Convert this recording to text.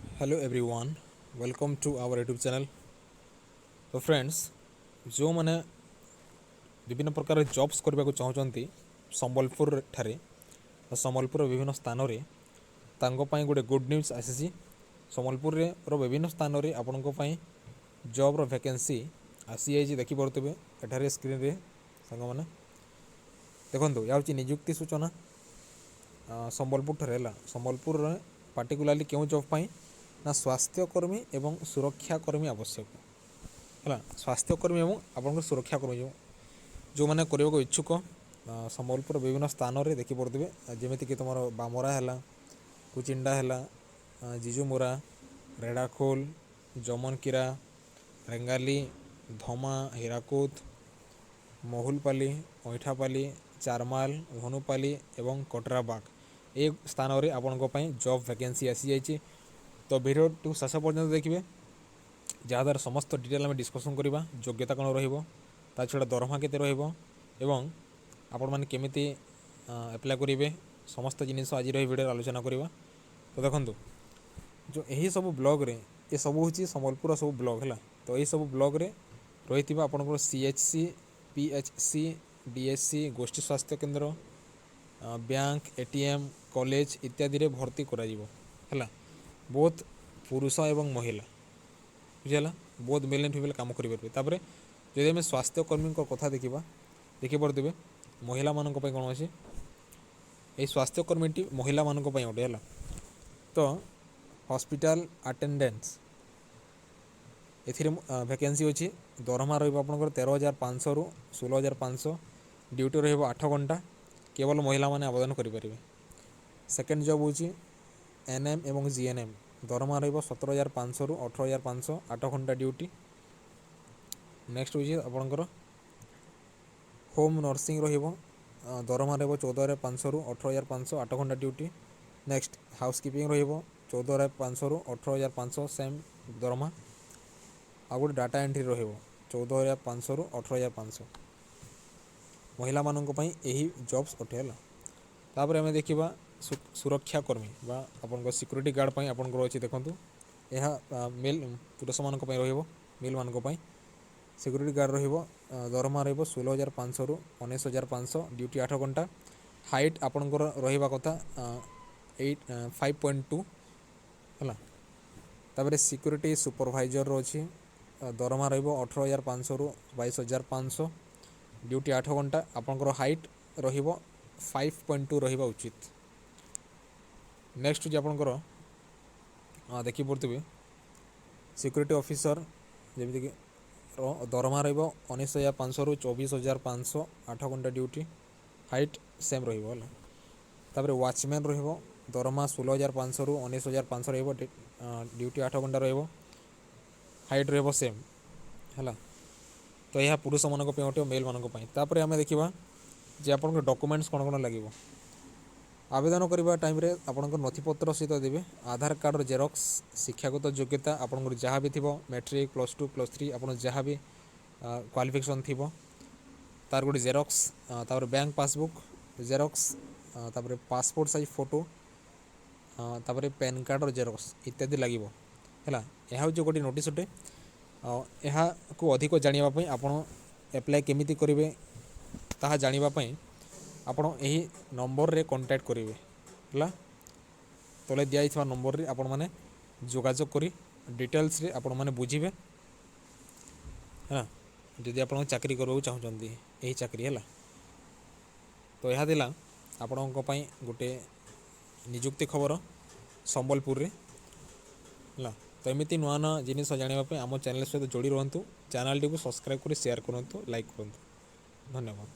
Hello everyone, welcome to our YouTube channel. ତ friends, ଯେଉଁମାନେ ବିଭିନ୍ନ ପ୍ରକାର ଜବ୍ସ କରିବାକୁ ଚାହୁଁଛନ୍ତି ସମ୍ବଲପୁର ଠାରେ, ସମ୍ବଲପୁରର ବିଭିନ୍ନ ସ୍ଥାନରେ, ତାଙ୍କ ପାଇଁ ଗୋଟେ ଗୁଡ଼୍ ନ୍ୟୁଜ୍ ଆସିଛି। ସମ୍ବଲପୁରରେ ର ବିଭିନ୍ନ ସ୍ଥାନରେ ଆପଣଙ୍କ ପାଇଁ ଜବ୍ର ଭ୍ୟାକେନ୍ସି ଆସିଯାଇଛି। ଦେଖିପାରୁଥିବେ ଏଠାରେ ସ୍କ୍ରିନ୍ରେ ସାଙ୍ଗମାନେ। ଦେଖନ୍ତୁ, ଏହା ହେଉଛି ନିଯୁକ୍ତି ସୂଚନା ସମ୍ବଲପୁର ଠାରେ ହେଲା। ସମ୍ବଲପୁରରେ ପାର୍ଟିକୁଲାରଲି କେଉଁ ଜବ୍ ପାଇଁ ନା ସ୍ୱାସ୍ଥ୍ୟକର୍ମୀ ଏବଂ ସୁରକ୍ଷାକର୍ମୀ ଆବଶ୍ୟକ ହେଲା। ସ୍ୱାସ୍ଥ୍ୟକର୍ମୀ ଏବଂ ଆପଣଙ୍କର ସୁରକ୍ଷାକର୍ମୀ ଯେଉଁମାନେ କରିବାକୁ ଇଚ୍ଛୁକ, ସମ୍ବଲପୁର ବିଭିନ୍ନ ସ୍ଥାନରେ ଦେଖିପାରୁଥିବେ, ଯେମିତିକି ତୁମର ବାମରା ହେଲା, କୁଚିଣ୍ଡା ହେଲା, ଜିଜୁମୁରା, ରେଢ଼ାଖୋଲ, ଜମନକିରା, ରେଙ୍ଗାଲି, ଧମା, ହୀରାକୁଦ, ମହୁଲପାଲି, ଅଇଁଠାପାଲି, ଚାରମାଲ, ଧନୁପାଲି ଏବଂ କଟରାବାଗ, ଏ ସ୍ଥାନରେ ଆପଣଙ୍କ ପାଇଁ ଜବ୍ ଭ୍ୟାକେନ୍ସି ଆସିଯାଇଛି। ତ ଭିଡ଼ିଓଟିକୁ ଶେଷ ପର୍ଯ୍ୟନ୍ତ ଦେଖିବେ, ଯାହାଦ୍ୱାରା ସମସ୍ତ ଡିଟେଲ୍ ଆମେ ଡିସ୍କସନ୍ କରିବା। ଯୋଗ୍ୟତା କ'ଣ ରହିବ, ତା ଛଡ଼ା ଦରମା କେତେ ରହିବ ଏବଂ ଆପଣମାନେ କେମିତି ଆପ୍ଲାଏ କରିବେ, ସମସ୍ତ ଜିନିଷ ଆଜିର ଏହି ଭିଡ଼ିଓରେ ଆଲୋଚନା କରିବା। ତ ଦେଖନ୍ତୁ, ଯେଉଁ ଏହି ସବୁ ବ୍ଲକରେ, ଏସବୁ ହେଉଛି ସମ୍ବଲପୁରର ସବୁ ବ୍ଲକ ହେଲା। ତ ଏହିସବୁ ବ୍ଲକରେ ରହିଥିବା ଆପଣଙ୍କର CHC, PHC, DHC, ଗୋଷ୍ଠୀ ସ୍ୱାସ୍ଥ୍ୟ କେନ୍ଦ୍ର, ବ୍ୟାଙ୍କ, ଏଟିଏମ୍, କଲେଜ ଇତ୍ୟାଦିରେ ଭର୍ତ୍ତି କରାଯିବ ହେଲା। ବୋଥ୍ ପୁରୁଷ ଏବଂ ମହିଳା, ବୁଝିହେଲା, ବୋଥ୍ ମେଲ୍ ଆଣ୍ଡ ଫିମେଲ୍ କାମ କରିପାରିବେ। ତାପରେ ଯଦି ଆମେ ସ୍ୱାସ୍ଥ୍ୟକର୍ମୀଙ୍କ କଥା ଦେଖିବା, ଦେଖିପାରୁଥିବେ ମହିଳାମାନଙ୍କ ପାଇଁ କ'ଣ ଅଛି। ଏହି ସ୍ୱାସ୍ଥ୍ୟକର୍ମୀଟି ମହିଳାମାନଙ୍କ ପାଇଁ ଅଟେ ହେଲା। ତ ହସ୍ପିଟାଲ ଆଟେଣ୍ଡାଣ୍ଟସ୍, ଏଥିରେ ଭ୍ୟାକେନ୍ସି ଅଛି। ଦରମା ରହିବ ଆପଣଙ୍କର 13,500ରୁ 16,500। ଡ୍ୟୁଟି ରହିବ 8 ଘଣ୍ଟା। କେବଳ ମହିଳାମାନେ ଆବେଦନ କରିପାରିବେ। ସେକେଣ୍ଡ ଜବ୍ ହେଉଛି ଏନ୍ ଏମ୍ ଏବଂ ଜିଏନ୍ଏମ୍। ଦରମା ରହିବ 17,500ରୁ 18,500, 8 ଘଣ୍ଟା ଡ୍ୟୁଟି। ନେକ୍ସଟ ହେଉଛି ଆପଣଙ୍କର ହୋମ୍ ନର୍ସିଂ ରହିବ। ଦରମା ରହିବ 14,500ରୁ 18,500, 8 ଘଣ୍ଟା ଡ୍ୟୁଟି। ନେକ୍ସଟ ହାଉସ୍ କିପିଂ ରହିବ, 14,500ରୁ 18,500, ସେମ୍ ଦରମା। ଆଉ ଗୋଟେ ଡାଟା ଏଣ୍ଟ୍ରି ରହିବ, 14,500ରୁ 18,500। ମହିଳାମାନଙ୍କ ପାଇଁ ଏହି ଜବ୍ସ ଅଟେ ହେଲା। ତାପରେ ଆମେ ଦେଖିବା ସୁରକ୍ଷାକର୍ମୀ ବା ଆପଣଙ୍କ ସିକ୍ୟୁରିଟି ଗାର୍ଡ଼ ପାଇଁ ଆପଣଙ୍କର ଅଛି। ଦେଖନ୍ତୁ, ଏହା ମେଲ୍, ପୁରୁଷମାନଙ୍କ ପାଇଁ ରହିବ। ମେଲ୍ମାନଙ୍କ ପାଇଁ ସିକ୍ୟୁରିଟି ଗାର୍ଡ଼ ରହିବ। ଦରମା ରହିବ 16,500ରୁ 19,500। ଡ୍ୟୁଟି 8 ଘଣ୍ଟା। ହାଇଟ୍ ଆପଣଙ୍କର ରହିବା କଥା ଏଇଟ୍ 5.2 ହେଲା। ତାପରେ ସିକ୍ୟୁରିଟି ସୁପରଭାଇଜର ଅଛି। ଦରମା ରହିବ 18,500ରୁ 22,500। ଡ୍ୟୁଟି 8 ଘଣ୍ଟା। ଆପଣଙ୍କର ହାଇଟ୍ ରହିବ 5.2 ରହିବା ଉଚିତ। ନେକ୍ସଟ ହେଉଛି ଆପଣଙ୍କର ଦେଖିପାରୁଥିବେ ସିକ୍ୟୁରିଟି ଅଫିସର, ଯେମିତିକି ଦରମା ରହିବ 19,500ରୁ 24,500, 8 ଘଣ୍ଟା ଡ୍ୟୁଟି, ହାଇଟ୍ ସେମ୍ ରହିବ ହେଲା। ତାପରେ ୱାଚମ୍ୟାନ୍ ରହିବ। ଦରମା 16,500ରୁ 19,500 ରହିବ। ଡ୍ୟୁଟି 8 ଘଣ୍ଟା ରହିବ। ହାଇଟ୍ ରହିବ ସେମ୍ ହେଲା। ତ ଏହା ପୁରୁଷମାନଙ୍କ ପାଇଁ ଅଟେ, ମେଲ୍ମାନଙ୍କ ପାଇଁ। ତାପରେ ଆମେ ଦେଖିବା ଯେ ଆପଣଙ୍କର ଡକୁମେଣ୍ଟସ୍ କ'ଣ କ'ଣ ଲାଗିବ। ଆବେଦନ କରିବା ଟାଇମ୍ରେ ଆପଣଙ୍କର ନଥିପତ୍ର ସହିତ ଦେବେ ଆଧାର କାର୍ଡ଼ର ଜେରକ୍ସ, ଶିକ୍ଷାଗତ ଯୋଗ୍ୟତା ଆପଣଙ୍କର ଯାହା ବି ଥିବ, ମେଟ୍ରିକ୍, +2, +3, ଆପଣ ଯାହା ବି କ୍ୱାଲିଫିକେସନ୍ ଥିବ ତାର ଗୋଟେ ଜେରକ୍ସ। ତାପରେ ବ୍ୟାଙ୍କ ପାସବୁକ୍ ଜେରକ୍ସ, ତାପରେ ପାସପୋର୍ଟ ସାଇଜ୍ ଫଟୋ, ତାପରେ ପ୍ୟାନ୍ କାର୍ଡ଼ର ଜେରକ୍ସ ଇତ୍ୟାଦି ଲାଗିବ ହେଲା। ଏହା ହେଉଛି ଗୋଟେ ନୋଟିସ୍ ଅଟେ। ଆଉ ଏହାକୁ ଅଧିକ ଜାଣିବା ପାଇଁ, ଆପଣ ଆପ୍ଲାଏ କେମିତି କରିବେ ତାହା ଜାଣିବା ପାଇଁ ଆପଣ ଏହି ନମ୍ବରରେ କଣ୍ଟାକ୍ଟ କରିବେ ହେଲା। ତଳେ ଦିଆଯାଇଥିବା ନମ୍ବରରେ ଆପଣମାନେ ଯୋଗାଯୋଗ କରି ଡିଟେଲ୍ସରେ ଆପଣମାନେ ବୁଝିବେ ହେଲା, ଯଦି ଆପଣ ଚାକିରି କରିବାକୁ ଚାହୁଁଛନ୍ତି ଏହି ଚାକିରି ହେଲା। ତ ଏହା ଥିଲା ଆପଣଙ୍କ ପାଇଁ ଗୋଟେ ନିଯୁକ୍ତି ଖବର ସମ୍ବଲପୁରରେ ହେଲା। ତ ଏମିତି ନୂଆ ନୂଆ ଜିନିଷ ଜାଣିବା ପାଇଁ ଆମ ଚ୍ୟାନେଲ୍ ସହିତ ଯୋଡ଼ି ରୁହନ୍ତୁ। ଚ୍ୟାନେଲ୍ଟିକୁ ସବସ୍କ୍ରାଇବ୍ କରି ସେୟାର କରନ୍ତୁ, ଲାଇକ୍ କରନ୍ତୁ। ଧନ୍ୟବାଦ।